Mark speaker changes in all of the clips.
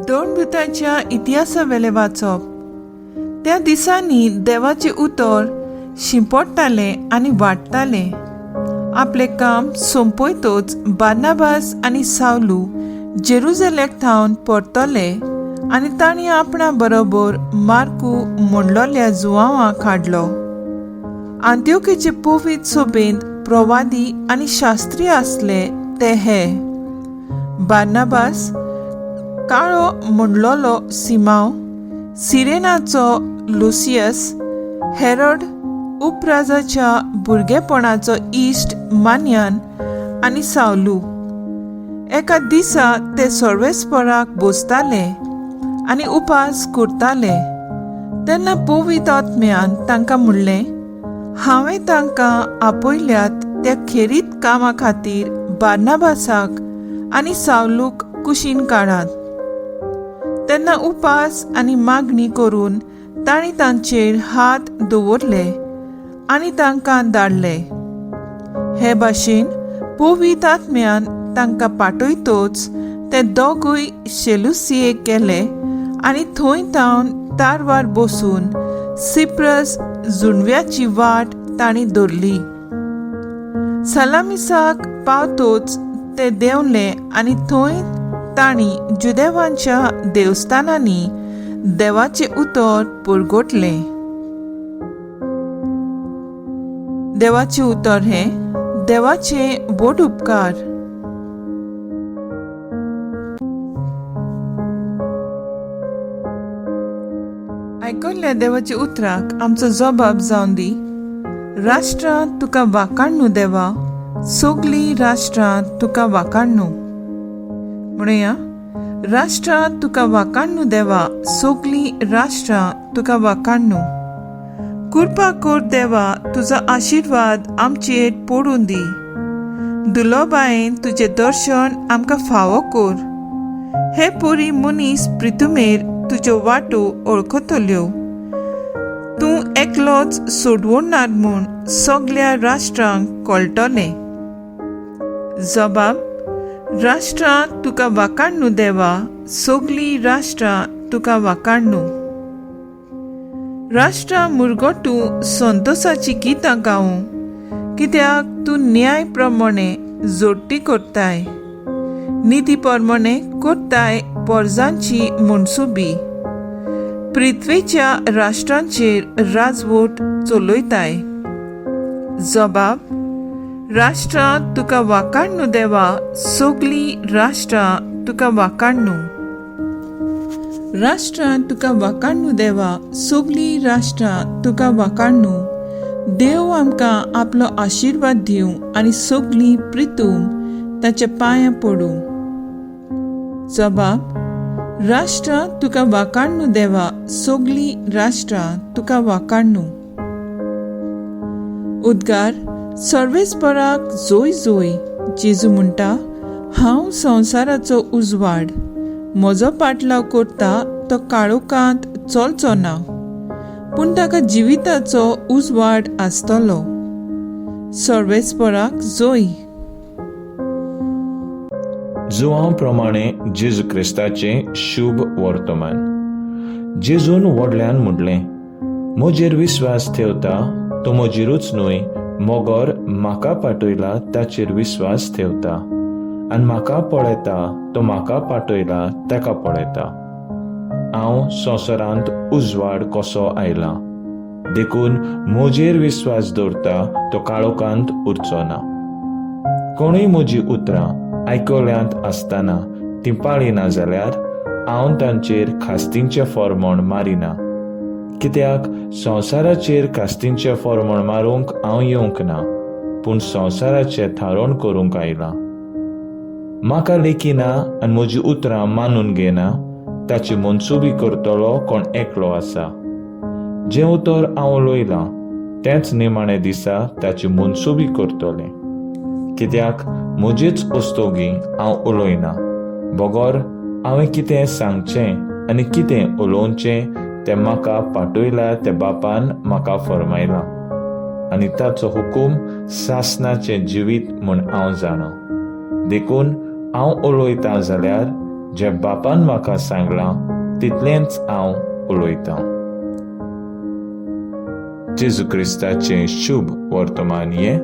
Speaker 1: दोन इतिहासावेलें वाचप. त्या दिसांनी देवाचें उतर शिंपडटालें आनी वाडटालें. आपलें काम सोंपयतच बार्नाबास आनी सावलू जेरुजलेक थावन परतले आनी तांणी आपणा बरोबर मार्कू म्हणलोल्या जुवांवाक हाडलो. आंत्योकेचे पवित्र सोबेंत प्रवादी आनी शास्त्री आसले ते हे: बार्नाबास, काळो म्हणलोलो सिमांव, सिरेनाचो लुसियस, हेरोड उपराजाच्या भुरगेपणाचो इश्ट मान्यान आनी सावलू. एका दिसा ते सर्वेस्पराक बसताले आनी उपास करताले तेन्ना पवित्र आत्म्यान तांकां म्हणलें, हांवें तांकां आपयल्यात त्या खेरीत कामा खातीर बार्नाबासाक आनी सावलूक कुशीन काडात. तेन्ना उपास आनी मागणी करून तांणी तांचेर हात दवरले आनी तांकां धाडले. हे भाशेन पवित्र आत्म्यान तांकां पाठयतच ते दोगूय शेलुसियेक गेले आनी थंय थावन तारवार बसून सिप्रस जुंव्याची वाट तांणी धरली. सलामिसाक पावतोच ते देंवले आनी थंय तांणी जुदेवांच्या देवस्थानांनी देवाचें उतर पुरगोटलें. देवाचें उतर हें देवाचें व्हड उपकार. आयकल्ल्या देवाच्या उतराक आमचो जबाब जावन दी. राष्ट्रां तुका वाकाडनू देवा, सगलीं राष्ट्रां तुका वाकाडनू. म्हणुया, राष्ट्रां तुका वाकाडनू देवा, सगलीं राष्ट्रां तुका वाकाडनू. कृपा कर देवा, तुजो आशिर्वाद आमचेर पडून दी. दुलोबायेन तुजें दर्शन आमकां फावो कर. हे पुरी मनीस प्रितुमेर तुज्यो वाटो वळखतल्यो. तूं एकलोच सोडवणार म्हूण सगल्या राष्ट्रांक कळटलें. जबाब: राष्ट्रां तुका वाकाडनू देवा, सगलीं राष्ट्रां तुका वाकाडनू. राष्ट्रां मुरगटू संतोसाची गितां गावूं, कित्याक तूं न्याय प्रमाणे जोडटी करताय, निती प्रमाणे करताय पोरजांची मनसुबी. पृथ्वेच्या राष्ट्रांचेर राजवट चलयताय. जबाब: राष्ट्रां तुका वाकाडनू देवा, सगलीं राष्ट्रां तुका वाकाडनू. राष्ट्रां तुका वाकाडनू देवा, सगलीं राष्ट्रां तुका वाकाडनू. देव आमकां आपलो आशिर्वाद दिवं आनी सगलीं प्रितूम ताच्या पांयां पडूं. जबाब: राष्ट्रां तुका वाकाडनू देवा, सगलीं राष्ट्रां तुका वाकाडनू. उद्गार: सर्वेस्पराक जोय जोय. जेजू म्हणटा, हांव संवसाराचो उजवाड. म्हजो पाटलाव करता तो काळोखांत चलचो ना, पूण ताका जिविताचो उजवाड आसतलो. सर्वेस्पराक जोय.
Speaker 2: जुवांव प्रमाणे जेजू क्रिस्ताचें शुभ वर्तमान. जेजून व्हडल्यान म्हणलें, म्हजेर विस्वास ठेवता तो म्हजेरूच न्हय, मगर म्हाका पाठयला ताचेर विस्वास ठेवता, आनी म्हाका पळयता तो म्हाका पाठयला ताका पळयता. हांव संवसारांत उजवाड कसो आयला, देखून म्हजेर विस्वास दवरता तो काळोखांत उरचो ना. कोणूय म्हजी उतरां आयकल्यांत आसतना तीं पाळिना जाल्यार हांव तांचेर खास्तींचें फॉर्मोण मारिना, कित्याक संवसाराचेर खास्तींचें फॉर्मोण मारूंक हांव येवंक ना, पूण संवसाराचें थारोवण करूंक आयलां. म्हाका लेखिना आनी म्हजी उतरां मानून घेना ताची मनसुबी करतलो कोण एकलो आसा. जें उतर हांव उलयलां तेंच निमाणे दिसा ताची मनसुबी करतलें, कित्याक म्हजेच वस्तोगी हांव उलयना, बगर हांवें कितें सांगचें आनी कितें उलोवचें तें म्हाका पाठयला त्या बापान म्हाका फरमायलां, आनी ताचो हुकूम सासनाचें जिवीत म्हूण हांव जाणा. देखून हांव उलयतां जाल्यार जें बापान म्हाका सांगलां तितलेंच हांव उलयतां. जेजू क्रिस्ताचें शुभ वर्तमान हें.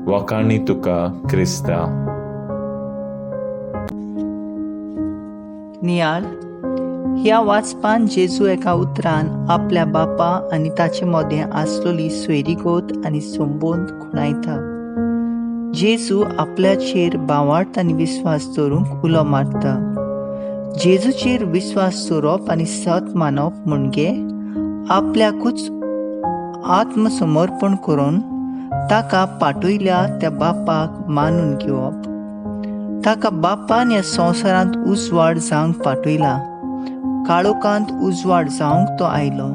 Speaker 2: वाखाणी तुका क्रिस्ता.
Speaker 3: नियाळ. ह्या वाचपान जेजू एका उतरान आपल्या बापा आनी ताचे मदें आसलोली सोयरीगत आनी संबंद खुणायता. जेजू आपल्याचेर भावार्थ आनी विस्वास दवरूंक उलो मारता. जेजूचेर विस्वास दवरप आनी सत मानप म्हणजे आपल्याकूच आत्मसमर्पण करून ताका पाठयल्या त्या बापाक मानून घेवप. ताका बापान ह्या संवसारांत उजवाड जावंक पाठयला. काळोखांत उजवाड जावंक तो आयलो.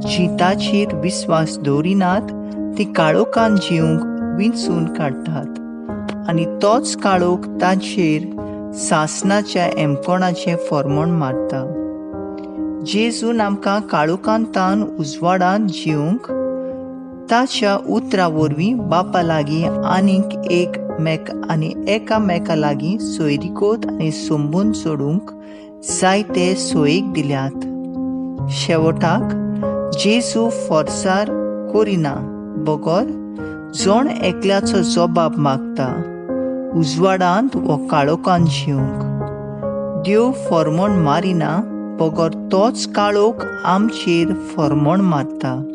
Speaker 3: जीं ताचेर विस्वास दवरिनात ती काळोखांत जिवंक विंचून काडटात आनी तोच काळोख ताचेर सासणाच्या एमकोणाचें फॉर्मोण मारता. जेजून आमकां काळोखांतान उजवाडांत जिवंक ताच्या उतरा वरवीं बापा लागीं आनीक एक मेक आनी एकामेका लागीं सोयरीगत आनी संबंद जोडूंक जायते सोयीक दिल्यात. शेवटाक जेजू फोर्सार करिना बगर जण एकल्याचो जबाब मागता, उजवाडांत वो काळोखांत जिवंक. देव फॉर्मोण मारिना बगर तोच काळोख आमचेर फॉर्मोण मारता.